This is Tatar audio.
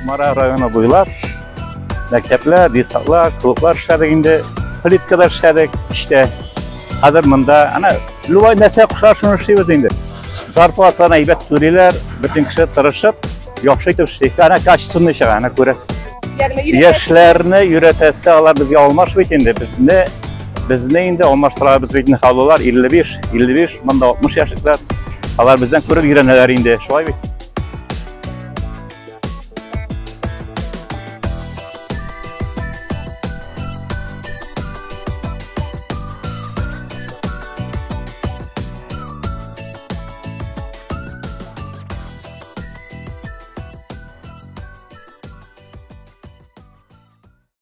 Кукмара районы буйлап мәктәпләр, детсадлар, клублар эшләдек инде, плиткалар эшләдек эштә. Хәзер монда ана любой нәрсә кушар, шуны эшлибез инде. Зарплатаны әйбәт түлиләр, бөтен кеше тырышып, яхшы итеп эшли. Ана качественный чыга, ана күрәсез. Яшьләрне өйрәтәсе, алар безгә алмаш бит инде, безне безне инде алмаштырабыз бит инде, алар 55, 55, монда 60 яшьлекләр. Алар бездән күреп өйрәнәләр инде, шулай бит.